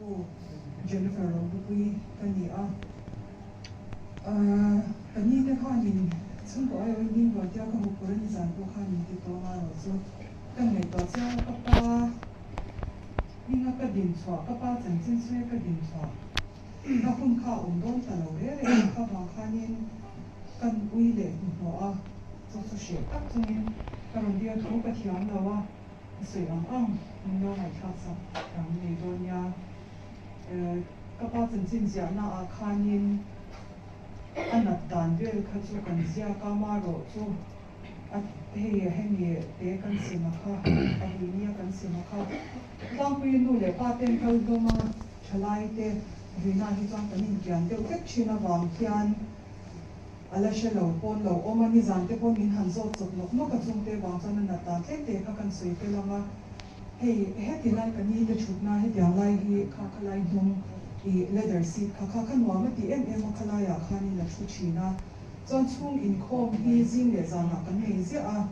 Tu Jennifer Rohlupuii ka ni a, ka ni te khanin chhungkaw aiawhin ding rual tia ka hmuh phur a ni zan pawh khan min ti tawng a erawh chu ka ngaihtuah chiang a, ka pa hminga ka din chhuah, ka pa chanchin sawi ka din chhuah na hun kha a awm dawn ta lo rê rê a, kha vang khanin kan ui leh hnuhnawh a, chu chu hreh tak chungin ka rawn ding a, thu ka thiam lo a. Ka sawi ang ang, min lo ngaihthlak sak ang nei dawn nia. Ka pa chanchin ziahna ah khanin a nat dan vel kha chu kan ziak a, marawh chu a hei hemi te kan sem a kha, a hui nia kan sem a kha. Tlangpuiin nu leh pa ten kal hlawm a, thalai te vuina hi chuan kan inkian deuh vek thin avang hian, A la hre lo, pawn lo awm a, nizan te pawh min han zawt chawp nawk nawk a, chungte vang chuan a nat dan tlem te kha kan sawi fel ang a, hei heti lai ka ni te thutna hetiang lai hi kha kha lai hnung i leather seat kha kha kha nuam a ti em em a, kha laiah khanin a thu thin a, chuan chhung inkhawm hi zing leh zanah kan nei ziah a,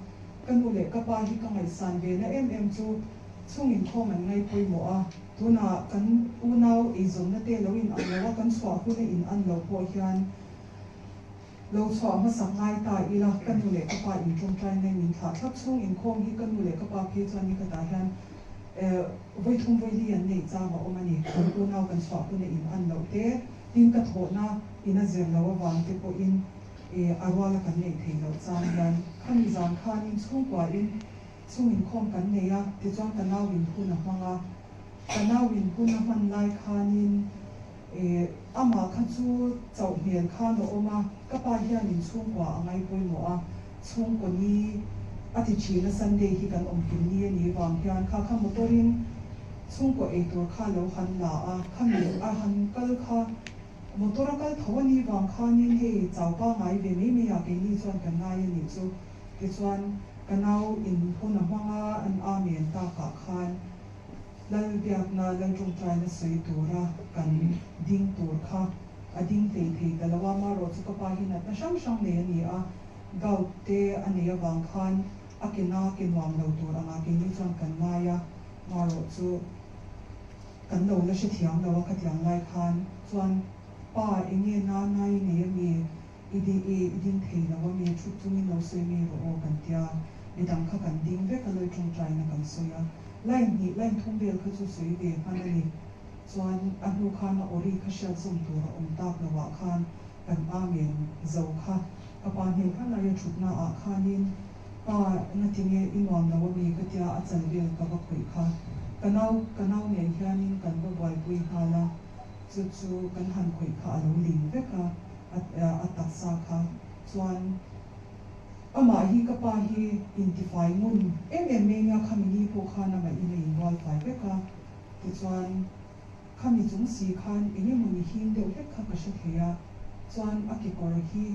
ka nu leh ka pa hi ka ngaihsan ve na em em chu chhung inkhawm an ngai pawimawh a, tunah kan unau eizawnna te lo in ang lo a, kan chhuah hun a in an lo pawh hian. Lo chhuah hmasak ngai ta ila, ka nu leh ka pa in tawngtai nai min thlah thlap chhung inkhawm hi ka nu leh ka pa phei chuan nikhatah hian vawi thum vawi li an neih chang a awm a ni. Kan unau kan chhuah hun a in an loh te, tin ka thawhna in a zir lo avang te pawhin a ruala kan neih theih loh chang hian khami zan khanin chhungkuain chhung inkhawm kan nei a, tichuan ka nau in hun a hmang a, ka nau in hun a hman lai khanin E, amah kha chu chauh hmel khan a awm a, ka pa hianin chhungkua a ngai pawimawh a, chhungkaw ni a ti thin a, Sunday hi kan awm kim ni a nih vang hian kha kha motor in chhungkaw ei tur kha lo han la a, khami a han kal kha motor a kal tho a nih vang khanin hei chau pangai ve mai mai ah keini chuan kan ngai a nih chu, tichuan ka nau in hun a hmang a, an amen takah khan. Lal biakna, Lal tawngtaina sawi tura kan ding tur kha a ding hlei thei ta lo a, marawh chu ka pa hi natna hrang hrang nei a ni a, gout te a nei avang khan a ke na ke nuam lo tur anga keini chuan kan ngai a, marawh chu kan lo la hrethiam lo a khatiang lai khan chuan pa enge na na i nei ami? I di i i ding thei lo a mi thut chungin lo sawi mi rawh aw kan tia, midang kha kan ding vek a lawi tawngtaina kan sawi a, line hnih line thum vel kha chu sawi ve hman a ni. Chuan a hnu khan a awri kha hriat zawm tur a awm tak lo ah khan kan amen zo kha ka pa hnen khan aia thutna ah khanin pa ngatinge i nuam lo a mi ka tia a chal vel ka va khawih kha ka nau ka nau nen hianin kan va buaipui nghal a chu chu kan han khawih kha a lo ling vek a. a taksa kha chuan amah hi ka pa hi intifai ngun em em mai nia khami ni pawh khan amah in a inrual fai vek a, tichuan khami chung si khan eng emawni hing deuh hlek kha ka hre thei a, chuan a kekawr hi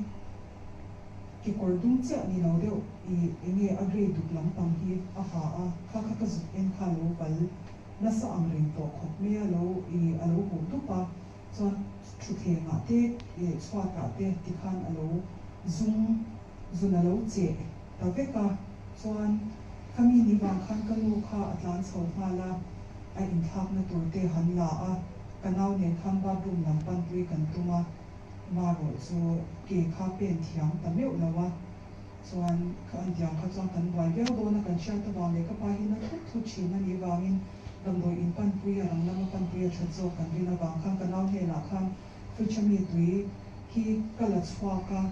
kekawr dum chiah ni lo deuh i enge a grey duk lampang hi a ha a, kha kha ka zuk en kha lo bal nasa ang reng tawh khawp mai a lo i a lo huh dup a. Chuan thutthlengah te leh chhuatah te tikhan a lo zum zun a lo cheh ta vek a, chuan khami ni vang khan ka nu kha a tlan chho nghal a, a inthlakna tur te han la a, ka nau nen khan bathroom lam panpui kan tum a, marawh chu ke kha pen thiam ta meuh lo a, chuan kha an tiang kha chuan kan buai viau dawn a, kan hriat avang leh ka pa hi na thut thut thin a nih vangin damdawi in panpui a rang lama panpui a that zawk kan rin avang khan ka nau hnenah khan fridge a mi tui hi ka la chhuak a,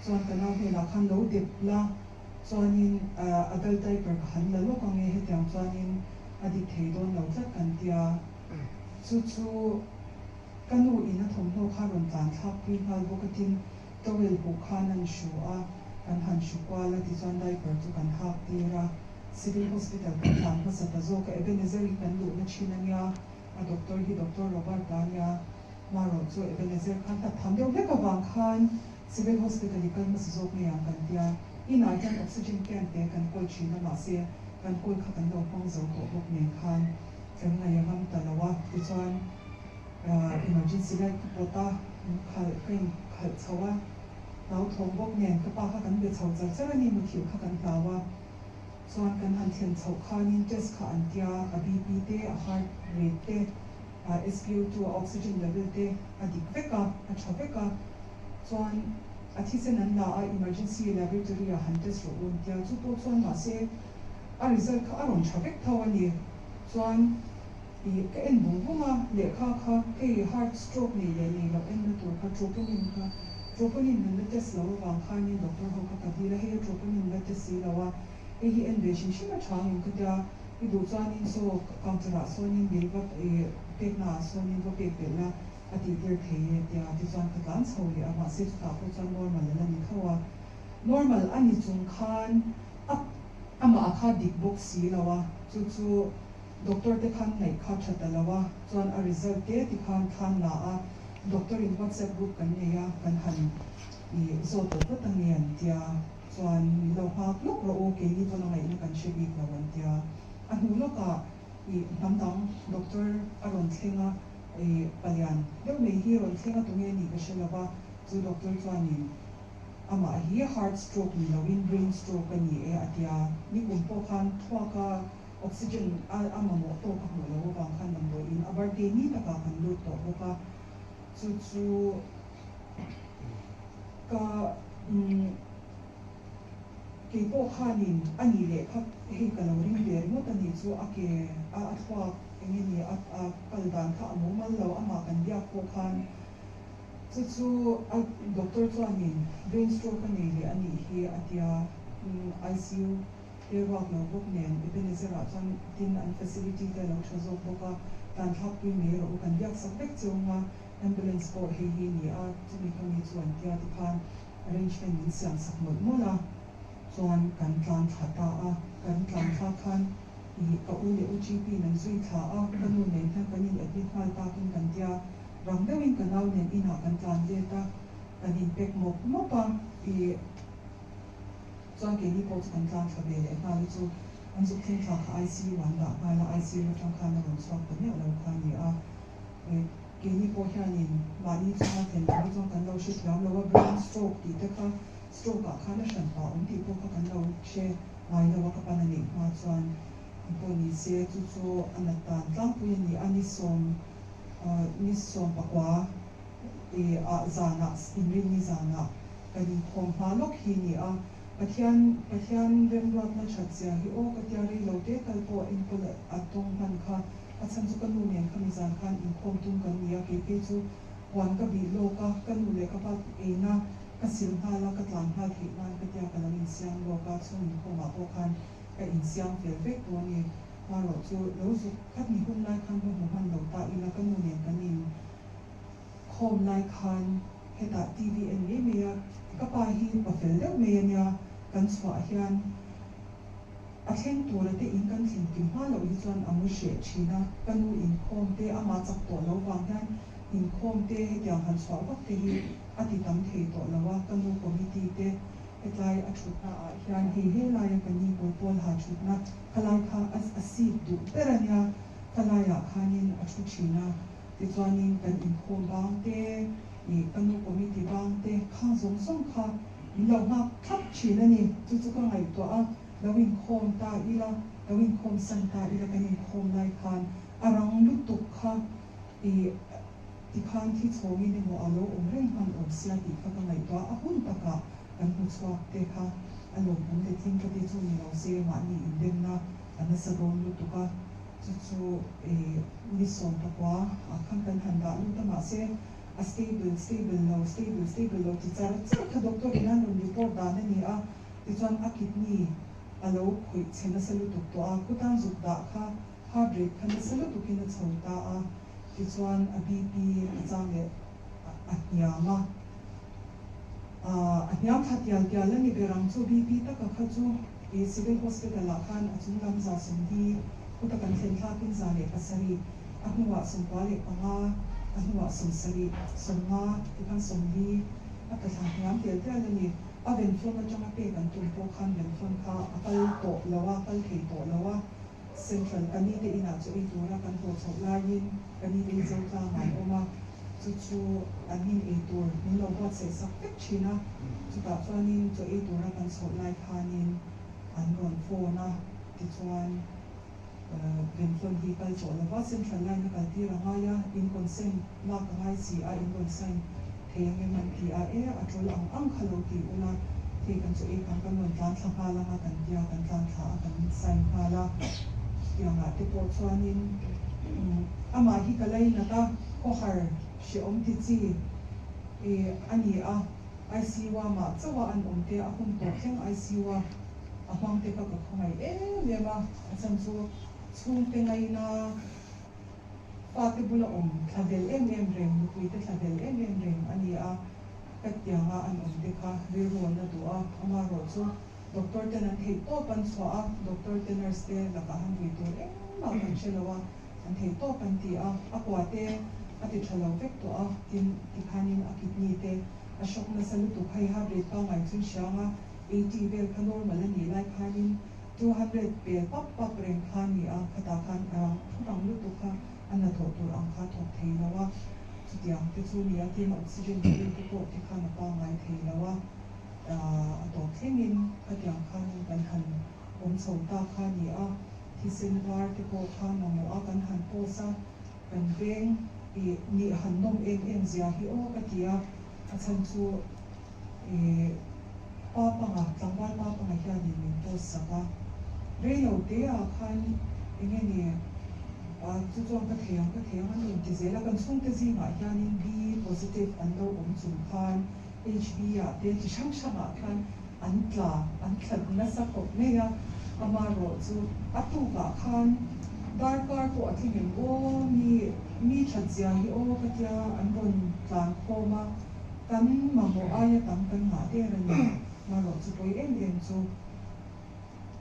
chuan ka nau hnenah khan lo dep la chuanin adult diaper ka han la lawk ang e hetiang chuanin a dik thei dawn lo tlat kan tia chu chu ka nu in a thawmhnaw kha rawn tlan thlak pui nghal bawk a tin Towel huh khan an hru a, kan han hru kual a tichuan diaper chu kan hak tir a, Civil Hospital kan tlan hmasa ta zawk a, Ebenezer hi kan luhna thin a nia, a doctor hi Doctor Robert a nia, marawh chu Ebenezer khan hlat tham deuh hlek avang khan Civil Hospital i kal hmasa zawk ngei ang kan tia, inah hian oxygen can te kan kawl thin a mahse kan kawl kha kan lo hmang zo tawh bawk nen khan kan ngaih a ngam ta lo a, tichuan. Emergency light ka pawt a, khalh ka in khalh chho a, hlauthawng bawk nen ka pa kha kan be chho char char a ni, muthilh kha kan hlau a, chuan kan han thlen chhoh khanin test kha an tia, a BP te, a heart rate te, SpO2 a oxygen level te a dik vek a, a tha vek a, chuan a thisen an la a emergency laboratory ah han test rawh u an tia, chu pawh chuan mahse a result kha a rawn tha vek tho a ni. Chuan ih ka en vung vung a, lehkha kha hei heart stroke nei leh nei loh enna tur kha troponin kha troponin an la test lo avang khanin doctor ho kha ka dil a, hei a troponin la test si lo a, hei hi en ve hrim hrim a tha ang ka tia. I duh chuanin saw counter ah sawnin bill va pekna ah sawnin va pek belh la a tih tir thei e tia tichuan ka tlan chho leh a mahse chutah pawh chuan normal a la ni tho a, normal a ni chung khan a amah a kha dik bawk si lo a chu chu doctor te khan ngaih kha tha ta lo a chuan a result te ti khan thlan la a doctor in whatsapp group kan nei a kan han i zawt ta vat ange an tia. Chuan min lo nghak lawk rawh u, keini pawn a ngaihna kan hre bik lo an tia. A hnu lawkah ih hnam dang doctor a rawn thleng a, ih palian deuh mai hi rawn thleng a tunge nih ka hre lo va, chu doctor chuanin amah hi heart stroke ni loin brain stroke a ni e a tia. Nikum pawh khan thluaka oxygen a a mamawh tawk a hmuh loh avang khan damdawiin a birthday ni takah kan lut tawh bawk a, chu chu Ka umm kei pawh khanin a nih leh kha hei ka lo ring ve ringawt a nih chu a ke a a thluak eng nge ni a a kal dan kha a mumal lo amah kan biak pawh khan chu chu a doctor chuanin brain stroke a nei leh a nih hi a tia umm ICU te ruak lo bawk nen Ebenezer ah chuan tin an facility te a lo tha zawk bawk a tan thlak pui mai rawh u kan biak sak vek cheu anga Ambulance pawh hei hi ni a, chumi kha mi chu an tia tikhan arrangement min siam sak mawlh mawlh a, chuan kan tlan thla ta a, kan tlan thla khan ih ka u leh u GP in an zui thla a, ka nu nen hian kan in admit nghal takin kan tia, rang deuhin ka nau nen inah kan tlan let a, kan in pack mawp mawp a, ih chuan keini pawh chu kan tlan thla ve leh nghal a chu an zuk thleng thla kha ICU an dah nghal a, ICU atang khan a rawn chhuak ta miah lo kha a ni a. Keini pawh hianin mahni chunga thlen loh hi chuan kan lo hre thiam lo a, brain stroke tih te kha stroke ah khan a hran pah awm tih pawh kha kan lo hre ngai lo a, ka pan a neih hma chuan pawh ni se chu chu a nat dan tlangpui a ni a, ni sawm ni 19 ah zanah inrinni zanah kan inkhawm hma lawk hi a ni a, Pathian Pathian remruatna that zia hi aw ka tia rei lo te tal pawh enkawl a tawng hman kha. A chhan chu ka nu nen khami zan khan inkhawm tum kan ni a, kei phei chu huan ka bih lawk a, ka nu leh ka pa eina ka sil nghal a, ka tlan nghal theih nan ka tia ka lo insiam lawk a, chhung inkhawmah pawh khan ka insiam fel vek tawh a ni. Hmarawh chu lo zuk khat ni hun lai khan va hmu hman lo ta ila ka nu nen kan inkhawm lai khan hetah TV en mai mai a, ka pa hi pa fel deuh mai a nia, kan chhuah hian A thleng tura te in kan thlen kim hma loh hi chuan a mu hreh thin a, ka nu inkhawm te amah chak tawh lo vang hian inkhawm te hetiang han chhuah vak te hi a ti tam thei tawh lo a, ka nu committee te hetlai a thutna ah hian hei he laia ka ni kawl pawl ha thutna khalai kha a seat duh ber a nia, khalai ah khanin a thu thin a, tichuanin kan inkhawm bang te ih ka nu committee bang te khang zawng zawng kha min lo nghak thlap thin a ni, chu chu ka ngaihtuah a. Lo inkhawm ta ila, lo inkhawm san ta ila kan inkhawm lai khan a rang lutuk kha ih tikhan thi chhawngin emaw a lo awm reng hman awm sia tih kha ka ngaihtuah a, a hun takah kan hmu chhuak te kha a lawmawm leh tling ka ti chu ni lo se mahni indemna a nasa dawn lutuk a, chu chu ih ni 19 ah khan kan han dah lut a mahse a stable stable lo stable stable lo ti char char kha doctor in an rawn report dan a ni a. Tichuan a kidney a lo khawih chhe nasa lutuk tawh a, khutan zuk dah kha heart rate kha nasa lutukin a chho ta a, tichuan a BP a chang leh a hniam a, a hniam thla tial tial a ni ber ang chu BP taka kha chu i civil hospital ah khan a chung lam 40 khuta kan thlen thlakin 107, a hnuah 95, a hnuah 70, 50 tikhan 40 a tla thla hniam tial tial a ni. A venflon atanga pek an tum pawh khan venflon kha a kal tawh lo a, kal thei tawh lo a. Central ka ni te inah chu ei tura kan haw chhoh laiin ka ni te hi Zotlang ah an awm a, chu chu an in ei tur min lo buatsaih sak vek thin a. Chutah chuanin chaw ei tura kan chhoh lai khanin an rawn phone a, tichuan. Venflon hi kal tawh lova central line a kaltir a ngai a, in consent lak a ngai si a, in rawn sign thei ang em an ti a, e a tul ang ang kha lo ti ula, hei kan chu ei kang kan rawn tlan thla nghal ang a kan tia, kan tlan thla a kan sign nghal a, chutiangah te pawh chuanin amah hi ka lainat a, khawhar hrehawm ti chi a ni a, ICU a mah chauh a an awm te a hun tawh thleng ICU a a hmang te kha ka khawngaih em em a, a chhan chu chhungte ngaina fate bula awm thla vel em em reng, nupui te thla vel em em reng a ni a, ka tianga an awm te kha rilru an la duh a, amaherawh chu doctor ten an theih tawp an chhuah a, doctor te nurse te lakah han vui tur engmah kan hre lo a, an theih tawp an ti a, a kua te a ti tha lo vek tawh a, tin tikhanin a kidney te a shock nasa lutuk, hei heart rate pangngai chu hriang a. 80 vel kha normal a nih lai khanin 200 pel pap pap reng kha a ni a, khatah khan a rang thu rang lutuk kha a hnathawh tur ang kha a thawk thei lo a, chutiang te chu nia tin oxygen level te pawh te khan a pangngai thei lo a, a tawp thlengin khatiang khanin kan han awm chho ta kha a ni a, thisen var te pawh kha mamawh a kan han post a, kan veng ih nih han nawm em em zia hi aw ka ti a, a chhan chu. Ih, pa panga, tlangval pa panga hianin min post sak a. Rei lo te ah khan eng nge ni, ah chu chuan ka thei ang, ka thei ang an rawn ti zel a. Kan chhungte zingah hianin B positive an lo awm chung khan HB ah te chi hrang hrangah khan an tla, an tla nasa khawp mai a. Amaherawh chu a tukah khan darkar pawh a tling em aw, mi mi that zia hi aw ka tia an rawn tlan khawm a. Kan mamawh aia tam kan ngah der a ni. Marawh chu pawi em em chu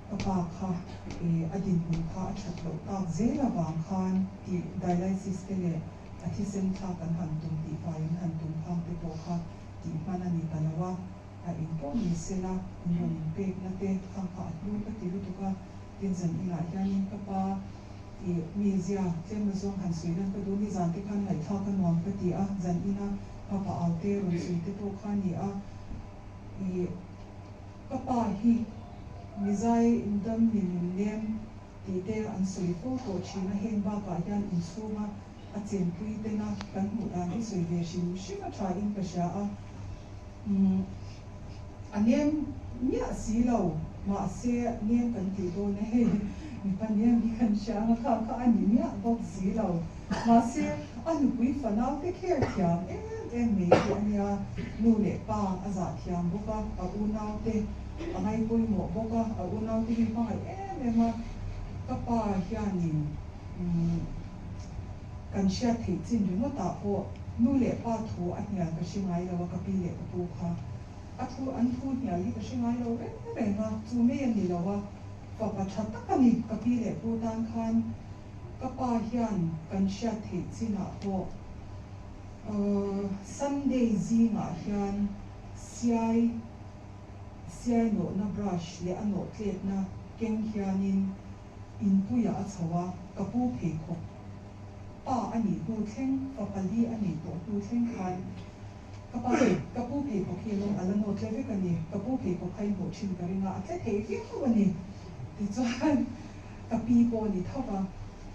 ka pa kha a dinhmun kha a that loh tak zel avang khan tih dialysis te leh a thisen thlak an han tum tih fai an han tum khang te pawh kha tih hman a ni ta lo a, a eng pawh ni sela in rawn inpekna te khang kha a hlu ka ti lutuk a, tin zan inah hianin ka pa I mizia tlem azawng han sawi lan ka duh ni zan te khan ngaihthlak a nuam ka ti a, zan ina papa au te rawn sawi te pawh kha a ni a. I ka pa hi mizai indam mi nun nem tih te an sawi fo tawh thin a, heng bakah hian inchhunga a chenpui tena kan hmuh dan hi sawi ve hrim hrim a tha in ka hria a. Umm a nem miah si lo, mahse nem kan tih dawn a hei mipa nem hi kan hria ang a kha kha a ni miah bawk si lo, mahse a nupui fanau te kher thiam em em mai hi a nia, nu leh pa a zah thiam bawk a, a unau te a ngaipawimawh bawk a, a unau te hi hmangaih em em a, ka pa hianin umm kan hriat theih chin ringawtah pawh Nu leh pa thu a hnial ka hre ngai lo a, ka pi leh ka pu kha a thu an thu hnial hi ka hre ngai lo reng reng a, chu mai a ni lo a, fapa tha tak a ni, ka pi leh pu tan khan ka pa hian kan hriat theih chinah pawh Sunday zingah hian siai siai nawhna brush leh a nawh tletna keng hianin inpuiah a chho a, ka pu pheikhawk Pa a nih hnu thleng, fa pali a nih tawh hnu thleng khan ka pa ka pu pheikhawk hi lawng a la nawt tle vek a ni. Ka pu pheikhawk kha i hmuh thin ka ring a, a tle thei viau a ni. Tichuan ka pi pawh a ni tho va,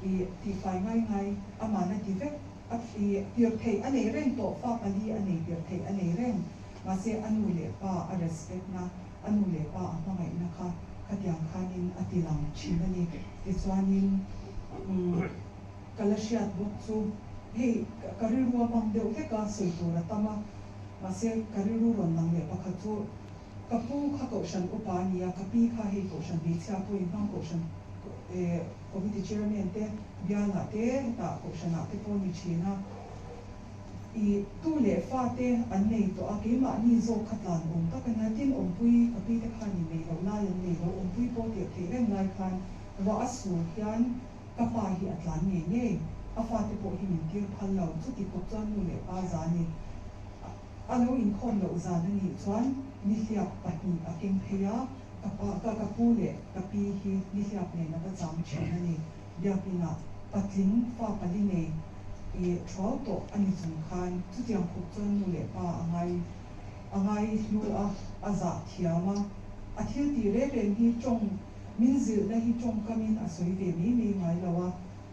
i tihfai ngai ngai aman a ti vek. A i tir theih a nei reng tawh, fa pali a nei tir theih a nei reng. Mahse a nu leh pa a respect na, a nu leh pa a hmangaihna kha khatiang khanin a ti lang thin a ni. Tichuanin umm ka la hriat bawk chu hei ka rilru a hmang deuh hlek a, sawi tur a tam a, mahse ka rilru rawn lang leh pakhat chu ka pu kha kohhran upa a ni a, ka pi kha hei kohhran hmeichhia pawhin hmang kohhran eh committee chairman te bialah te hetah kohhranah te pawh a ni thin a. I tu leh fate an nei tawh a, keimahni zawk kha tlan awm tak a nia. Tin, awmpui ka pi te khan in nei loh lai an nei lo, awmpui pawh tirh theih reng lai khan ruah a sur hian ka pa hi a tlan ngei ngei, a fate pawh hi min tir phal lo. Chuti khawp chuan nu leh pa zan i a lo inkhawm loh zan a nih chuan nihliap pahnih a keng phei a, ka pa ka ka pu leh ka pi hi nihliap nen a va chang thin a ni. Biakinah patling fa pali nei i thuau tawh a ni chung khan chutiang khawp chuan nu leh pa a ngai a ngai hlu a, a zah thiam a, a thil tih reng reng hi tawng Min zilhna hi tawngkamin a sawi ve mai mai ngai lo a,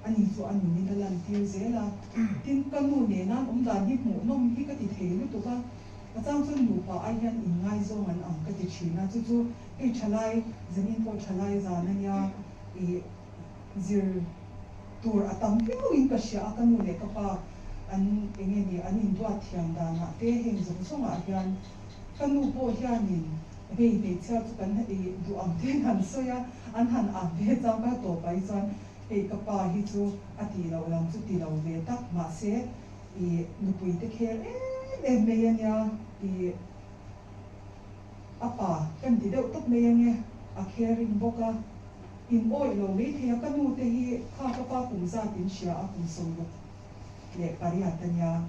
ani chu a nunin a lantir zel a. Tin, ka nu nena an awm dan hi hmuhnawm hi ka ti thei lutuk a, a chang chuan nupa ai hian inngaizawng an ang ka ti thin a, chu chu hei thalai, zanin pawh thalai zan a nia, ih zir tur a tam viauin ka hria a, ka nu leh ka pa an eng nge ni an induat thiam danah te heng zawng zawngah hian ka nu pawh hianin hei hmeichhia chu kan ih duh ang te an han sawi a, an han ang ve chang ka tawp ai chuan hei ka pa hi chu a tih loh lam chu ti lo ve tak mahse ih nupui te kher em em mai a nia ih a pa kan ti deuh tawp mai ange a kherin bawk a. In awih lo mai thei a, ka nu te hi kha ka pa kum zat in hria a, kum 68 a nia.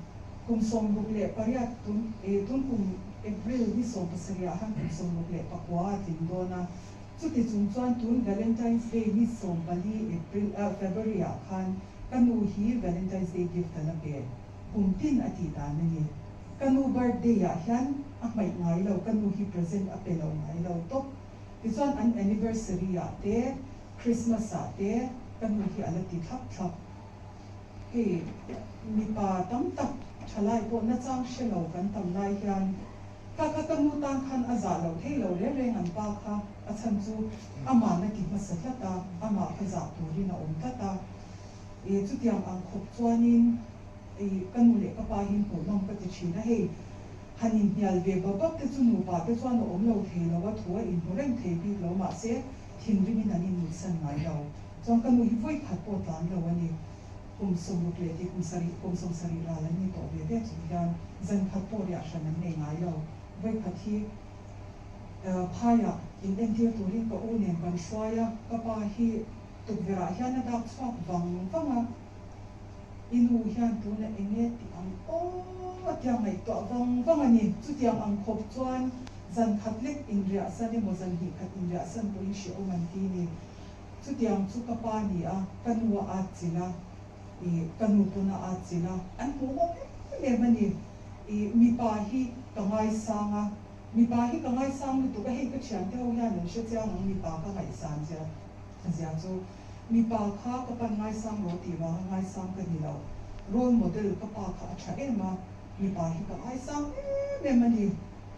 Kum 68 tun eh tun kum April ni 17 ah han kum 69 a tling dawn a. Chuti chung chuan tun Valentine's Day ni 14 April ah February ah khan ka nu hi Valentine's Day gift a la pe. Kum tin a tih dan a ni. Ka nu birthday ah hian a hmaih ngai lo, ka nu hi present a pe lo ngai lo tawp. Tichuan an anniversary ah te, Christmas ah te ka nu hi a la ti thlap thlap. Hei mipa tam tak thalai pawh nachang hre lo kan tam lai hian kha kha ka nu tan khan a zah loh thei lo reng reng an pa kha a chhan chu ama'n a ti hmasa tlat a, amah kha zah turin a awm tlat a. I chutiang ang khawp chuanin i ka nu leh ka pa hi hmuhnawm ka ti thin a hei. Han inhnial ve bap bap te chu nupa te chuan a awm lo thei lo a, thu a inhmu reng thei bik lo mahse thinrimin an innuihsan ngai lo. Chuan ka nu hi vawi khat pawh tlan lo a ni. Kum 60 leh tih kum sarih, kum 70 ral an ni tawh ve ve chung hian zan khat pawh riah hran an nei ngai lo. Vawi khat hi phaiah in entir turin ka u nen kan hruai a, ka pa hi tukverh ah hian a dak chhuak vang vang a. I nu hian tuna eng nge tih ang aw a tia ngaihtuah vang vang a ni. Chutiang ang khawp chuan zan khat lek inriahsan emaw zan hnih khat inriahsan pawhin hrehawm an ti ni. Chutiang chu ka pa ni a, ka nu a at chilh a, ih ka nu pawn a at chilh a, an hmuh ngawm em em a ni. Ih mipa hi ka ngaisang a, mipa hi ka ngaisang lutuk a, hei ka thiante ho hian an hre chiang ang mipa ka ngaihsan zia zia chu. Mipa kha ka pan ngaisang rawh tih vanga ngaisang ka ni lo. Role model ka pa kha a tha em a, mipa hi ka ngaisang em em a ni.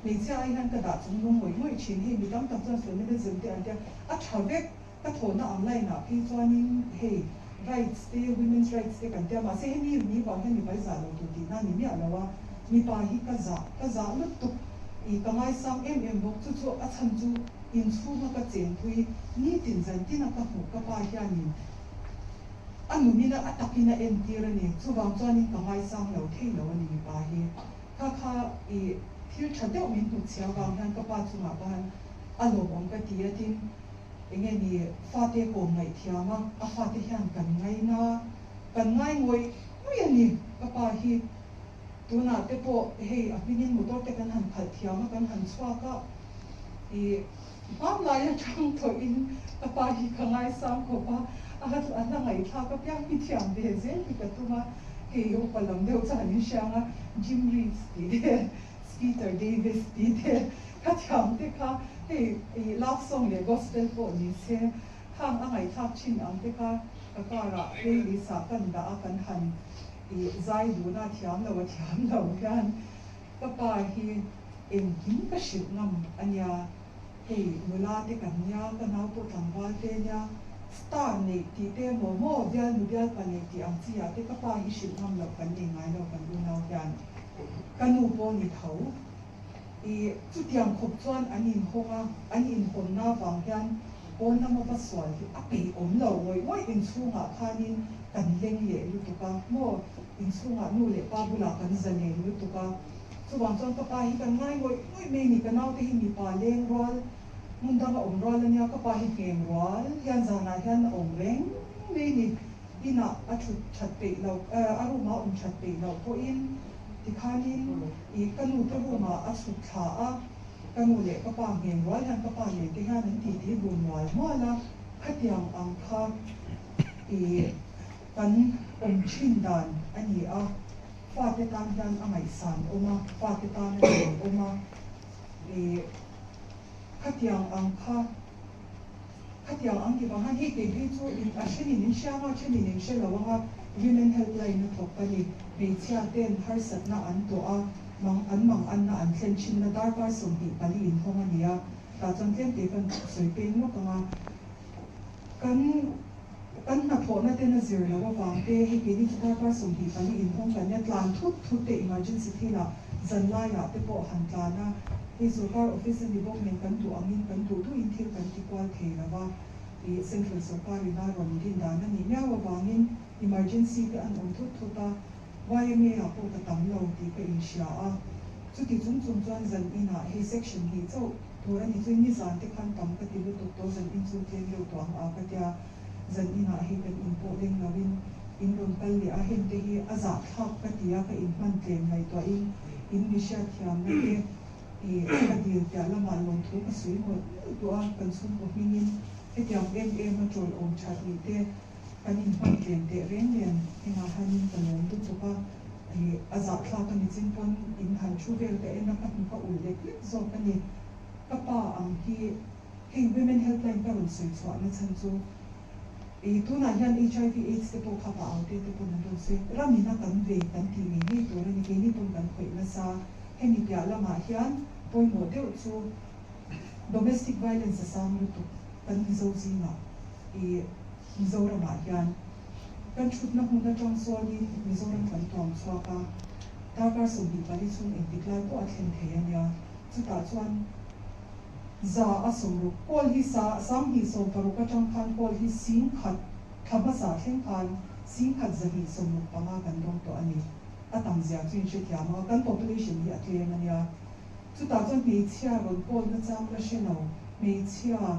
Hmeichhia ai hian ka dah chung lung ngawih ngawih thin. Hei mi tam tak chuan feminism te an tia, a tha vek. Ka thawhna ang line ah phei chuanin hei rights te, women's rights te kan tia, mahse hemi mi vang hian mipa hi zah lo tur tihna a ni miah lo a. Mipa hi ka zah, ka zah lutuk i ka ngaisang em em bawk. Chu chu a chhan chu Inchhunga ka chenpui nitin zantina ka hmuh ka pa hianin a nunina a takin a entir a ni. Chuvang chuanin ka ngaisang lo thei lo a ni mipa hi. Kha kha i thil tha deuh min hnutchhia vang hian ka pa chungah khan a lawmawm ka ti a tin enge ni fate kawm ngaihthiam a, a fate hian kan ngaina kan ngai ngawih ngawih a ni ka pa hi. Tunah te pawh hei a hmingin motor te kan han khalh thiam a kan han chhuak a. I hmanlai atang tawhin ka pa hi ka ngaisang khawp a, a a hla ngaihthlak apiang hi thiam ve zel hi ka tum a, hei upa lam deuh chuan in hriang a, Jim Reeves tih te, Skeeter Davis tih te ka thiam te kha hei i love song leh gospel pawh ni se khang a ngaihthlak thin ang te kha ka car ah playlist ah kan dah a kan han i zai dun a thiam lo a thiam lo hian Ka pa hi engkim ka hrilh ngam a nia, hei nula te kan nia, ka nau pawh tlangval te nia, star neih tih te emaw maw bialnu bialpa neih tih ang chi ah te ka pa hi hrilh ngam loh kan nei ngai lo kan unau hian. Ka nu pawh ni tho. I chutiang khawp chuan an inhawng a, an inhawnna vang hian pawn lama va sual hi a peih awm lo ngawih ngawih inchhungah khanin kan leng leh lutuk a maw. Inchhungah nu leh pa bulah kan zalen lutuk a, chuvang chuan ka pa hi kan ngai ngawih ngawih mai ni, ka naute hi mipa leng rual, hmun danga awm rual a nia, ka pa hi ngheng rual hian zanah hian a awm reng mai ni, inah a thut that peih loh, a room ah a awm that peih loh pawhin tikhanin ih ka nu te room ah a chhuk thla a, ka nu leh ka pa ngheng rual hian ka pa nen te hian an titi dun mual mual a, khatiang ang kha ih. Kan awm thin dan a ni a, fate tan hian a ngaihsan awm a, fate tan a nuam awm a, ih khatiang ang kha. Khatiang ang ti vang hian hei kei phei chu in a thenin in hria anga a thenin in hre lo anga Women Helpline a thawk ka ni. Hmeichhia ten harsatna an tawh a, mang an mang anna an thlen thinna darkar 24 inhawng a ni a, tah chuan tlemte kan sawi peng lawk anga kan kan hnathawhna ten a zir loh avang te hei keini chu darkar 24 inhawng kan nia tlan thut thut te emergency thilah zan laiah te pawh han tlan a, hei sorkar office a ni bawk nen kan duh angin kan duh duhin thil kan ti kual thei lo va, ih central sorkarin a rawn din dan a nih miau avangin emergency te an awm thut thut a, YMA ah pawh ka tam lo tih ka inhria a, chuti chung chung chuan zan inah hei section hnih chauh tur a ni chu nizan te khan tam ka ti lutuk tawh zan in chu tlem deuh tawh ang a ka tia, zan inah hei kan in pawh leng lo in in rawn kal leh a, heng te hi a zahthlak ka ti a, ka inhman tlem ngaihtuahin in mi hriatthiamna te ih ka dil piah lamah lawmthu ka sawi mawlh mawlh duh a, kan chhungkaw hmingin hetiang em em a chawl awm that nih te Kan inhman tlem teh reng nen engah hianin ka lawm lutuk a, ih a zahthlak a ni chin pawn in han thu vel ka en a ka hmu ka ulh lek lek zawk a ni. Ka pa ang hi hei Women Helpline ka rawn sawi chhuah na chhan chu ih tunah hian HIV AIDS te pawh kha pa ang te te pawn an rawn sawi ramin a kan ve kan tih ngei ngei tur a ni keini pawn kan khawih nasa hemi piah lamah hian pawimawh deuh chu domestic violence a sang lutuk kan Mizo zingah ih Mizoramah hian kan thutna hmun atang sawnin Mizoram kan tuam chhuak a, darkar 24 chhung engtik lai pawh a thlen thei a nia. Chutah chuan 160 kawl hi sa 2016 atang khan kawl hi 10,000 thla hmasa thleng khan 1,265 kan dawng tawh a ni. A tam zia chu in hrethiam a, kan population hi a tlem a nia. Chutah chuan hmeichhia rawn kawl nachang la hre lo, hmeichhia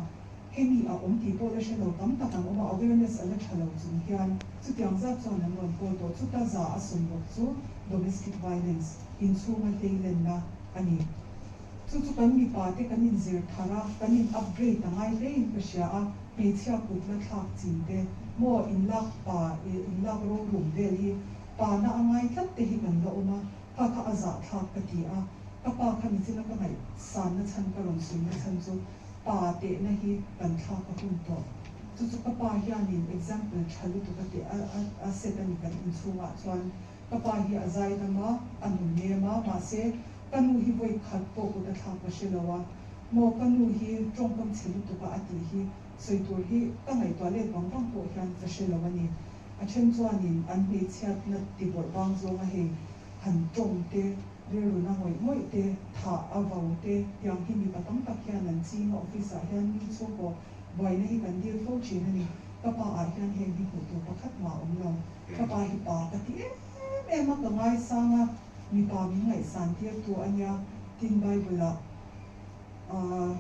Hemi a awm tih pawh la hre lo tam tak an awm a, awareness a la tha lo chung hian chutiang zat chuan an rawn kawl tawh. Chuta 160 chu domestic violence, inchhunga hleilenna a ni. Chu chu kan mipa te kan inzir thar a, kan in upgrade a ngai hlein ka hria a, hmeichhia kut la thlak chin te, maw inlak pa, inlak rorum vel hi pa na a ngai tlat te hi kan la awm a, kha kha a zahthlak ka ti a, ka pa kha nichina ka ngaihsanna chhan ka rawn suina chhan chu Pa tehna hi kan thlak a hun tawh. Chu chu ka pa hianin example tha lutuk a teh a a set a ni kan inchhungah chuan. Ka pa hi a zaidam a, a nun nem a, mahse ka nu hi vawi khat pawh kut a thlak ka hre lo a. Maw ka nu hi tawngkam chhe lutuk a a tih hi sawi tur hi ka ngaihtuah let vang vang pawh hian ka hre lo a ni. A then chuanin an hmeichhiatna ti bawrh bang zawng a hei han tawng te, rilru na ngawih ngawih te, thah a vau te, tiang hi mipa tam tak hian an ching a, office ah hian mi chhungkaw buaina hi kan deal fo thin a ni. Ka pa ah hian heng hi hmuh tur pakhat mah a awm lo. Ka pa hi pa ka ti em em a, ka ngaisang a, mipa min ngaihsan tir tu a nia, tin Bible ah ahh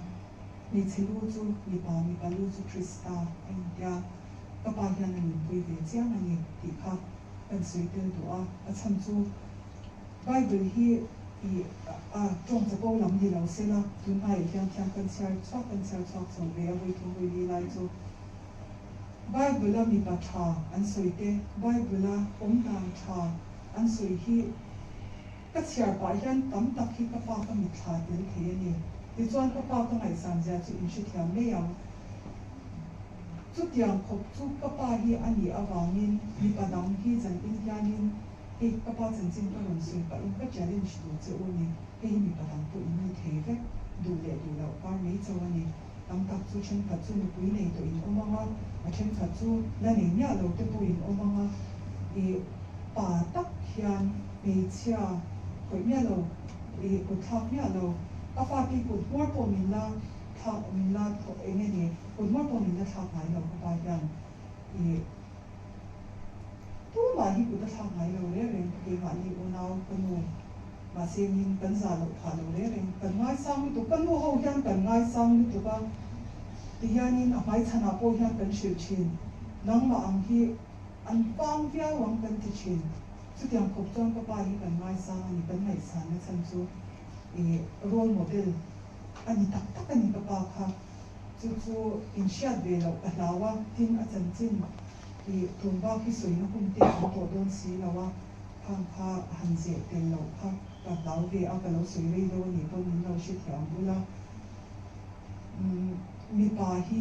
hmeichhe lu chu mipa, mipa lu chu Krista a intia, ka pa hian a nunpui ve chiang a ni tih kha kan sawi tel duh a, a chhan chu Bible hi i a tawng chapo lam ni lo se la, tunhaiah hian thiam kan chhiar chhuak kan chhiar chhuak chho ve a, vawi thum vawi li lai chu Bible a mipa tha an sawi te, Bible a awm dan tha an sawi hi ka chhiar pah hian tam tak hi ka pa ka mitthla tel thei a ni. Tichuan ka pa ka ngaihsan zia chu in hrethiam mai ang. Chutiang khawp chu ka pa hi a nih avangin mipa dang hi zanin hianin hei ka pa chanchin ka rawn sawi pahin ka challenge tur che u ni, hei hi mipa dang pawh in ni thei vek, duh leh duh loh kar mai chauh a ni. Tam tak chu thenkhat chu nupui nei tawh in awm ang a, a thenkhat chu la nei miah lo te pawh in awm ang a, ih pa tak hian hmeichhia khawih miah lo, ih kut thlak miah lo, a fate kut hmuar pawh min la thlak min la eng nge ni kut hmuar pawh min la thlak ngai lo ka pa hian ih tumah hi kut a thlak ngai lo reng reng keimahni unau ka nu mahse min kan zah loh phah lo reng reng kan ngaisang lutuk ka nu ho hian kan ngaisang lutuk a tihianin a hmaichhanah pawh hian kan hrilh thin nangmah ang hi an pang viau ang kan ti thin chutiang khawp chuan ka pa hi kan ngaisang a ni kan ngaihsanna chhan chu ih role model A ni tak tak a ni ka pa kha. Chu chu in hriat ve loh ka hlau a, tin a chanchin i tum bak hi sawina hun te an tawh dawn si lo a, khang kha han zeh tel loh kha ka hlau ve a, ka lo sawi rei deuh a nih pawn min lo hrethiam bul a. Umm mipa hi.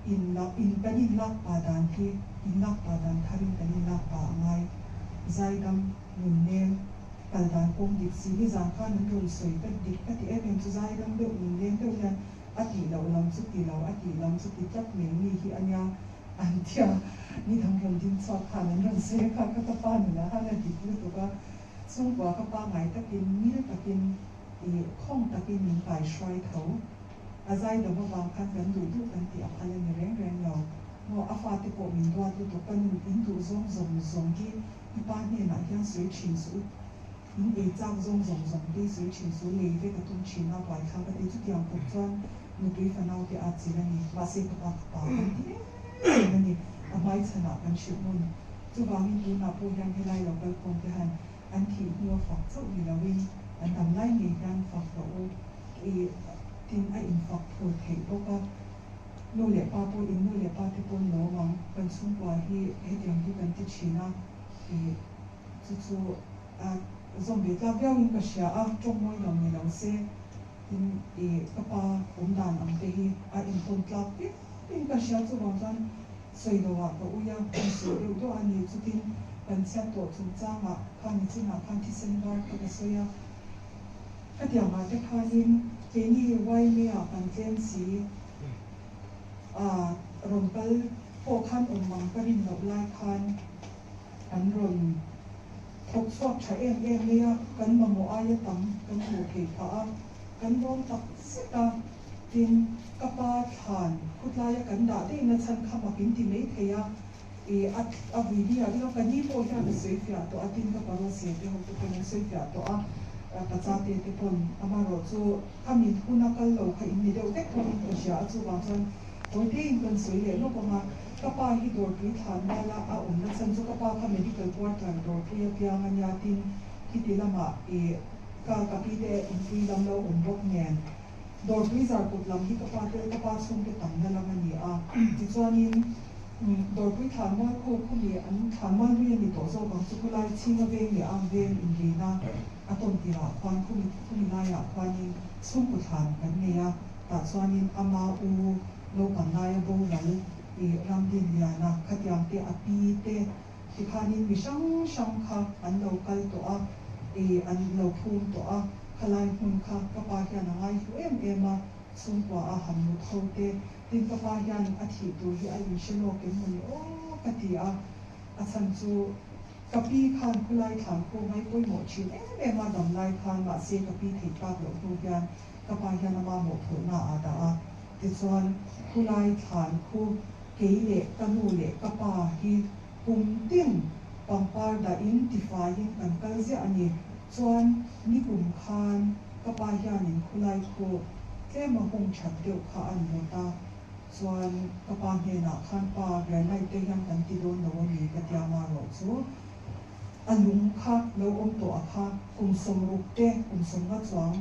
In lak in kan in lak pa dan hi in lak pa dan thar in kan in lak pa a ngai. Zaidam, nunnem, kal dan kawng dik si nizan khan an rawn sawi ka dik ka ti em em chu zaidam deuh nunnem deuh hian a tih loh lam chu ti lo a tih lam chu ti tlat mai mi hi a nia an tia nidang rawn ding chhuak khan an rawn sawi a kha ka ka pa nunah khan a dik lutuk a chhungkua ka pangai takin mil takin ih khawng takin min kai hruai tho. A zaidam avang khan kan duh duh kan tih a phal a ni reng reng lo. Maw a fate pawh min duat lutuk ka nu in duh zawng zawng zawng hi i pa hnenah hian sawi thin suh u, in ei chak zawng zawng zawng te hi sawi thin suh u, lei vek a tum thin a buaithlak a ti. Chutiang khawp chuan nupui fanau te a chil a ni. Mahse ka pa ka pa kan ti em em a ni. A hmaichhanah kan hrilh ngun. Chuvangin tunah pawh hian helai lo kalkhawm te han An thih hnua fak chauh ni loin an dam lai ngei hian fak rawh u i tin a infak phur theih bawk a. Nu leh pa pawh in nu leh pa te pawn lawm ang, kan chhungkua hi hetiang hi kan ti thin a i chu chu a zawm ve tlak viau in ka hria a, tawng mawi lo ni lo se tin i ka pa awm dan ang te hi a intawn tlak viau in ka hria chuvang chuan Sawi lo ah ka ui a, kan sawi deuh duah a ni. Chutin kan chhiat tawh chungchangah khan nichinah khan thisen var kha ka sawi a. Khatiang ah te khanin keini YMA ah kan tlem si a rawn kal pawh khan awm mang ka rin loh lai khan an rawn thawk chhuak tha em em mai a, kan mamawh aia tam kan hmuh theih phah a, kan lawm tak zet a. Tin, ka pa thlan khutlaia kan dah daihna chhan kha mak in ti mai thei a, i a a vui ni ah ding a, ka ni pawh hian a sawi fiah tawh a, tin ka parose te ho te pawn an sawi fiah tawh a, ka cha te te pawn amaherawh chu khami huna kal lo kha in ni deuh vek hlawm in ka hria a, chuvang chuan tawite in kan sawi leh lawk ang a, ka pa hi dawrpui thlan muala a awmna chhan chu ka pa kha medical quarter dawrpui a piang a nia, tin khiti lamah i ka ka pi te inpui lam lo awm bawk nen. Dawrpui zarkawt lam hi ka pa te ka pa chhungte tamna lam a ni a, tichuanin Dawrpui thlanmual khu khumi an thlanmual hlui a ni tawh zawk ang chu khulai chhinga veng leh ang veng inrina a tawn tirah khuan khumi khumi laiah khuanin chhungkaw thlan kan nei a, tah chuanin ama u naupang laia boral ih Ramdinliana khatiang te a pi te Tikhanin mi hrang hrang kha an lo kal tawh a, ih an lo phum tawh a, khalai hmun kha ka pa hian a ngaihlu em em a, chhungkua a han mut ho te, tin ka pa hian a thih tur hi a inhre lawk em mawni aw ka ti a, a chhan chu ka pi khan khulai thlan khu ngai pawimawh thin em em a damlai khan mahse ka pi theih tak loh hnu hian ka pa hian ama mawhphurhna ah dah a, tichuan khulai thlan khu Kei leh ka nu leh ka pa hi kum tin pangpar dahin tifaiin kan kal ziah a ni. Chuan nikum khan ka pa hianin khulai khu tlem a hung that deuh kha an rawt a, chuan ka pa hnenah khan pa granite te hian kan ti dawn lo a ni ka tia marawh chu a lung kha lo awm tawh a kha kum 60 te kum 50 chuang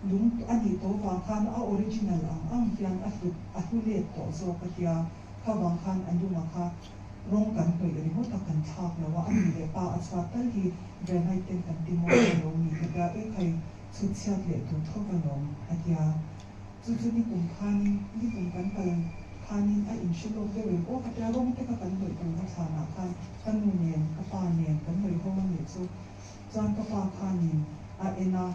Lung a nih tawh vang khan a original ang ang hian a hlut a hlu let tawh zawk a tia, kha vang khan a lunga kha rawng kan hnawih ringawt a kan thlak lo a, a ni leh pa a chhuat tal hi granite ten kan ti mawi ta lo ni ka tia, e khai chhut chhiat leh tur tho va lawm a tia. Chu chu nikum khanin nikum kan kal khanin a inhre lawk deuh em aw ka tia, rawng te kha kan hnawih tur va thlanah khan ka nu nen ka pa nen kan hnawih ho a nih chu. Chuan ka pa khanin a en a,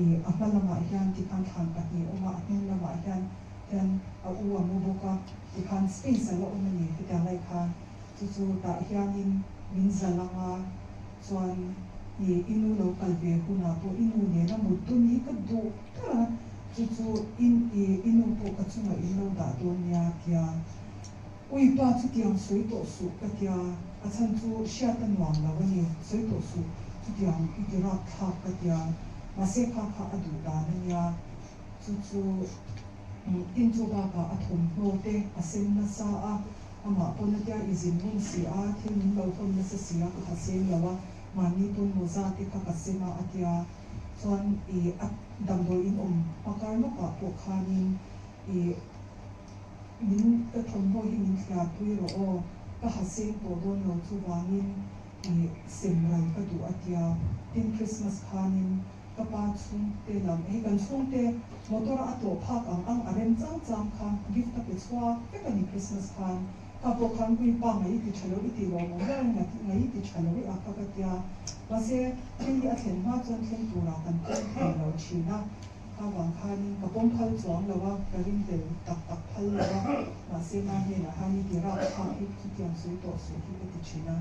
ih a hma lamah hian tikhan thlan pahnih a awm a, a hnung lamah hian hian a u a mu bawk a, tikhan space a la awm a ni hetiang lai khan chu chu tah hianin min zal ang a, chuan ih i nu lo kal ve hunah pawh i nu nena mut dun hi ka duh ber a, chu chu in ih i nu pawh ka chungah in lo dah dawn nia tia. Ui pa chutiang sawi tawh suh ka tia, a chhan chu hriat a nuam lo a ni, sawi tawh suh chutiang i ti rap thlak ka tia, mahse kha kha a duh dan a nia, chu chu tin chu bakah a thawmhnaw te a sen nasa a, amah pawn a tia i zin ngun si a, thil min lo hawn nasa si a ka ha seng lo a, mahni pawn mawza te kha ka sem a a tia, chuan i a damdawiin awm hmakar lawkah pawh khanin i. Min ka thawmhnaw hi min thliar pui rawh aw, ka ha seng tawh dawn lo chuvangin i sem ral ka duh a tia. Tin Christmas khanin Ka pa chhungte lam hei kan chhungte motor a tlawh phak ang ang a rem chang chang kha gift a pe chhuak vek a ni Christmas khan. Kha pawh khan Queen pa ngai i ti tha lo i tih lawm awm ber ngai i ti tha lo i a kha ka tia. Mahse thil hi a thlen hma chuan thleng turah kan pawm thei lo thin a. Kha vang khanin ka pawm phal chuang lo a, ka ring tel tak tak phal lo a. Mahse ma hnenah khan i ti rap thlak hi chutiang sawi tawh suh hi ka ti thin a.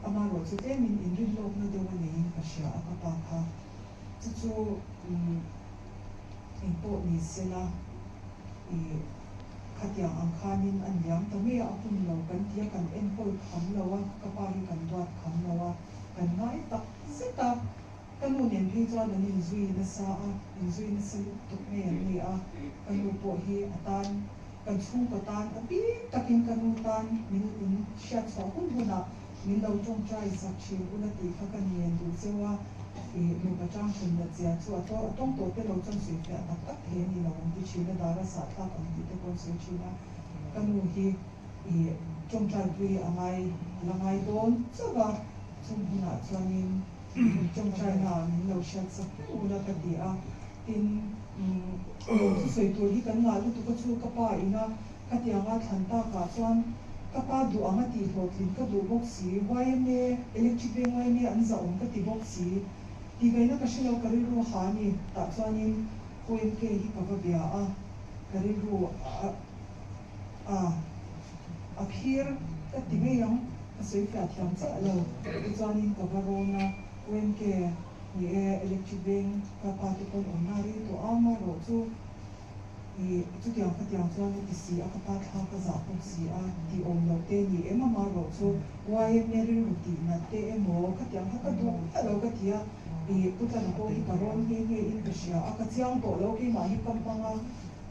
Amaherawh chu tlemin inrin lawkna deuh a neiin ka hria a ka pa kha. Chu chu engpawh ni sela i khatiang ang khanin a niam ta mai a, a hun lo kan ti a, kan enkawl kham lo a, ka pa hi kan duat kham lo a, kan ngai tak zet a. Ka nu nen phei chuan an inzui nasa a, inzui nasa lutuk mai an ni a, ka nu pawh hi a tan, kan chhungkaw tan a bik takin ka nu tan min in hriat chhuah hun hunah min lo tawngtai sak thin ula tih kha ka ngen duh cheu a, ih nupa tang hlun nat zia chu a tawng a tawng tawh te lo chuan sawi fiah tak tak thei a ni lo an ti thin a, dara sahthlak ang tih te pawh an sawi thin a, ka nu hi ih tawngtai pui a ngai a la ngai dawn chauh a, chung hunah chuanin. Tawngtaina min lo hriat sak reng ula ka ti a, tin thusawi tur hi kan ngah lutuk a chu ka pa ina khatianga thlan takah chuan ka pa duh ang a tih hlawhtlin ka duh bawk si, yma, Electric Veng yma an zahawm ka ti bawk si, tihgaihna ka hrelo ka rilru ha a ni, tah chuanin OMK hi ka va bia a, ka rilru a a a phir ka ti mai ang. Ka sawi fiah thiam chiah lo. Tichuanin ka va rawn a, UMK ni e, Electric Veng ka pa te pawn awmna rei tawh a, amaherawh chu i chutiang khatiang chuan a ti si a, ka pa thla ka zah bawk si a, tih awm loh te ni em, amaherawh chu YMA rilru tih nat te emaw khatiang kha ka duh miah lo ka ti a, i Pu Tlana pawh hi ka rawn nghe nghe in ka hria a, ka chiang tawh lo keimah hi ka hmang a,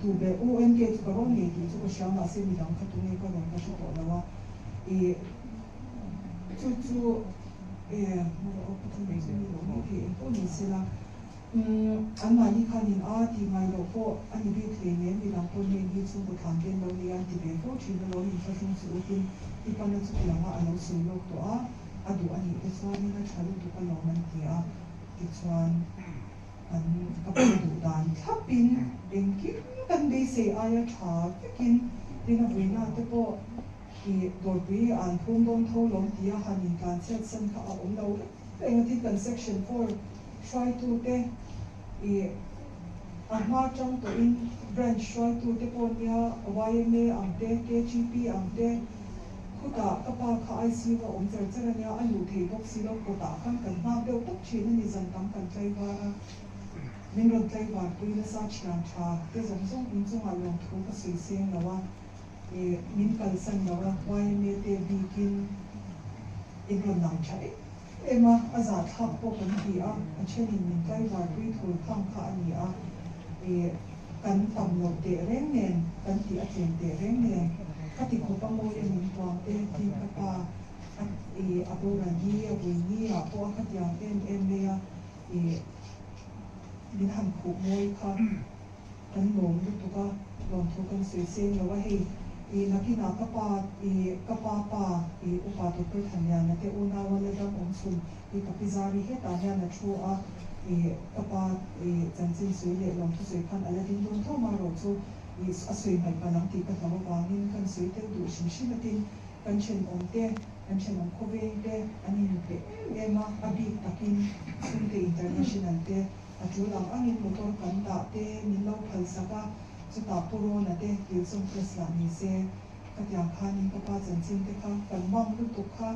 Tu ber UNK chu ka rawn ngei tih chu ka hria mahse midang kha tunge ka rawn ka hre tawh lo a i chu chu e engpawh ni sela umm an mahni khanin a tih ngai loh pawh a ni bik hlei nen midang pawn heng hi chhungkaw thlan te an lo nei a an ti ve fo thin alawm inthlahrung chu utin i pana chutianga a lo sawi lawk tawh a a duh a nih te chuanin a tha lutuk alawm an ti a tichuan Kan ka pa duh dan thlapin engkim kan beisei aia tha vekin tin a vuina te pawh i dawrpui an phum dawn tho lawm tia han intlan chhiat san kha a awm lo reng reng a tin kan section 4 hruaitu te i a hma tang tawhin branch hruaitu te pawh nia yma ang te KGP ang te khutah ka pa kha ICU a awm char char ania a luh thei bawk si lo kawtah khan kan nghak deuh tawp thin a ni zan tam kan tlaivar a min rawn tlaivar pui nasa thian tha te zawng zawng in chungah lawmthu ka sawi seng lo a ih min kalsan lo a yma te bikin in rawn lang tha em em a a zahthlak pawh kan ti a a thenin min tlaivar pui thul khang kha a ni a ih kan tam loh teh reng nen kan tih a tlem teh reng nen ka ti khawp a mawi a min tuam te tin ka pa a ih a boral ni a vui ni ah pawh a khatiang em em mai a ih min han khuh mawi kha kan lawm lutuk a lawmthu kan sawi seng lo a hei ih nakinah ka pa ih ka pa pa ih upa Doctor Thanliana te unaua la dam awm chhun ih ka pi Zari hetah hian a thu a ih ka pa ih chanchin sawi leh lawmthu sawi khan a la ding dawn tho marawh chu ih a sawi hmaih palh ang tih ka hlau avangin kan sawi tel duh hrim hrim atin kan thenawm te kan thenawm khawveng te an inpe em em a a bik takin chhungte international te a tul ang angin motor kan dah te min lo phal sak a chutah Pu Rawna te Kilsawm Press lah ni se khatiang khanin ka pa chanchin te kha kan mang lutuk kha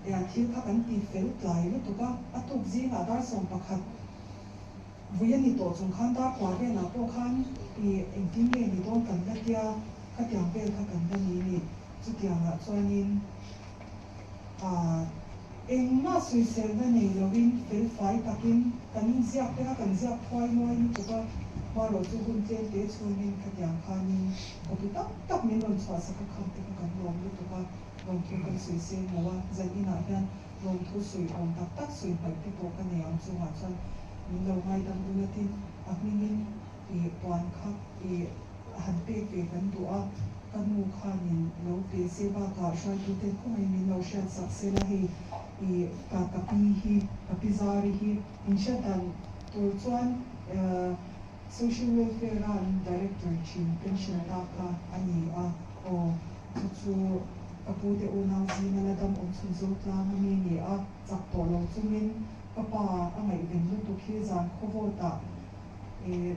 Ea thil kha kan ti fel tlai lutuk a, a tuk zingah dar 11 vui a ni tawh chung khan dar kua velah pawh khan i engtin nge ni dawn kan la tia, khatiang vel kha kan la ni ni. Chutiangah chuanin ah engmah sawiselna nei loin fel fai takin kan ziak te kha kan ziak phuai nuai lutuk a, hmarawh chu hun tlem te chhungin khatiang khanin copy tam tak min rawn chhuahsak a khang te kha kan lawm lutuk a. Lawmthu kan sawi seng lo a, zan inah hian lawmthu sawi awm tak tak sawi hmaih te pawh ka nei ang chungah chuan min lo ngaidam ula tin a hmingin i puan kha i han pek ve kan duh a, ka nu khanin lo pe se bakah hruaitute khawngaihin min lo hriat sak sela hei. I ka ka pi hi, ka pi Zari hi inhriat dan tur chuan Social Welfare a an Director thin pension ta kha a ni a, aw chu chu ka pu te unau zinga la dam awm chhun zo tlang a mi ni a, chak tawh lo chungin ka pa a ngaihven lutuk hi zan khawvawtah i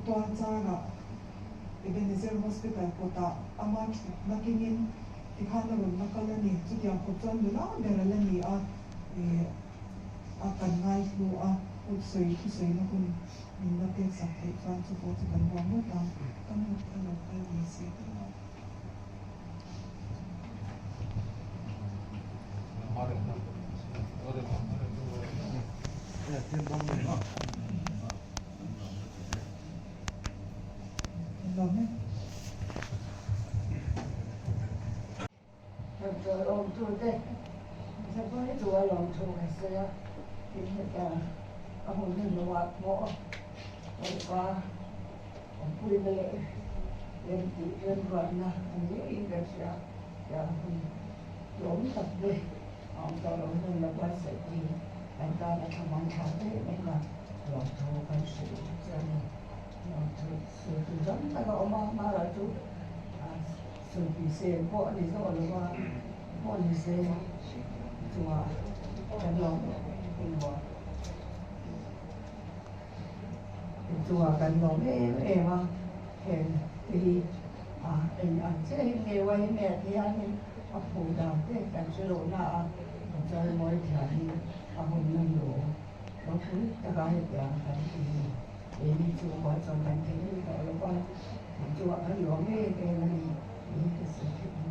tualcharah Ebenezer Hospital kawtah ama thutna kengin tikhan a rawn la kal a ni. Chutiang khawp chuan nula ber a la ni a, i a kan ngaihlu a, kut sawi thusawina hun min la peksak theih chuan chu pawh chu kan lawm ngawt ang. Ka nu kha lo kal ve se ka lawm. Awmpuina leh remtih remruatna a ni ngeiin kan hria. Tiang hun tlawm tak te a awm tawh lo hmun la buatsaih te hi kan tan a thlamuan thlak em em a, lawmthu kan hrilh che a ni. Lawmthu sawi tur tam tak a awm a, amaherawh chu sawi tui sel pawh a ni zawk lo va, pawh ni se chungah kan lawm em em a. Chungah kan lawm em em a, heng te hi a eng ang chiah hi nge Wahine te hianin a phuh dan te kan hre loh na a, kan chawimawi thiam hi a hun nan lo ropui taka hetiang kan ti ni. Keini chhungkua chuan kan thei rih tawh lo va, chungah kan lawm em em a ni tih hi ka sawi theih a.